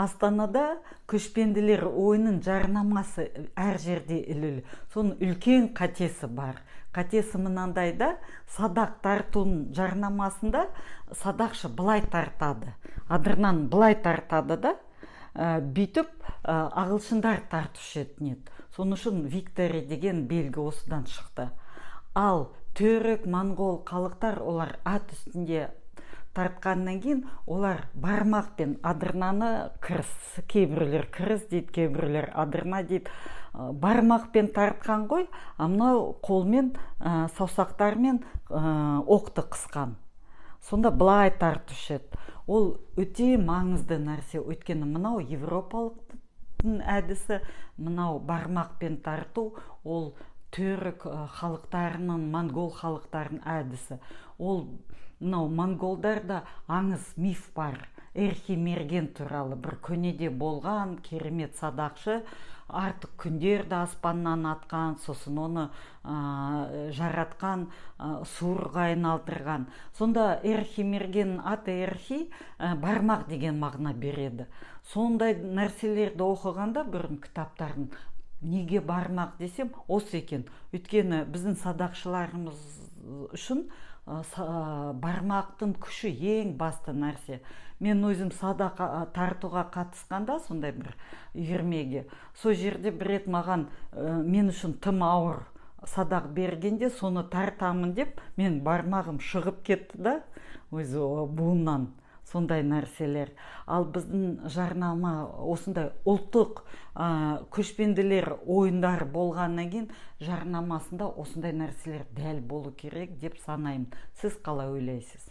Астанада көшпенділер ойынның жарнамасы әр жерде ілулі. Соның үлкен қатесі бар. Қатесі мынандай да: садақ тартудың жарнамасында садақшы былай тартады, адырнаны былай тартады да, бүйтіп ағылшындар тартушы еді. Соның үшін victory деген белгі осыдан шықты. Ал түрік, моңғол халықтар, олар ат үстінде тартқаннан кейін, олар бармақпен адырнаны, кіріс, кейбіреулер кіріс дейді, кейбіреулер адырна дейді, бармақпен тартқан ғой. А мынау қолмен, саусақтармен оқты қысқан, сонда былай тартушы еді. Ол өте маңызды нәрсе, өйткені мынау европалықтың әдісі, мынау бармақпен тарту, ол түрік халықтарының, моңғол халықтарының әдісі. Ол мынау моңғолдарда аңыз, миф бар Эрхи Мерген туралы, бір көнеде болған керемет садақшы, артық күндерді аспаннан атқан, сосын оны жаратқан суырға айналдырған. Сонда Эрхи Мергеннің аты Эрхи, бармақ деген мағына береді. Сондай нәрселерді оқығанда бұрын кітаптарын, неге бармақ десем, осы екен. Өйткені біздің садақшыларымыз үшін бармақтың күші ең басты нәрсе. Мен өзім садақ тартуға қатысқанда, сондай бір үйірмеге, сол жерде бір рет маған, мен үшін тым ауыр садақ бергенде, соны тартамын деп, мен бармағым шығып кетті да өзі буыннан. Сондай нәрселер. Ал біздің жарнама осындай ұлттық көшпенділер ойындары болғаннан кейін, жарнамасында осындай нәрселер дәл болу керек деп санаймын. Сіз қалай ойлайсыз?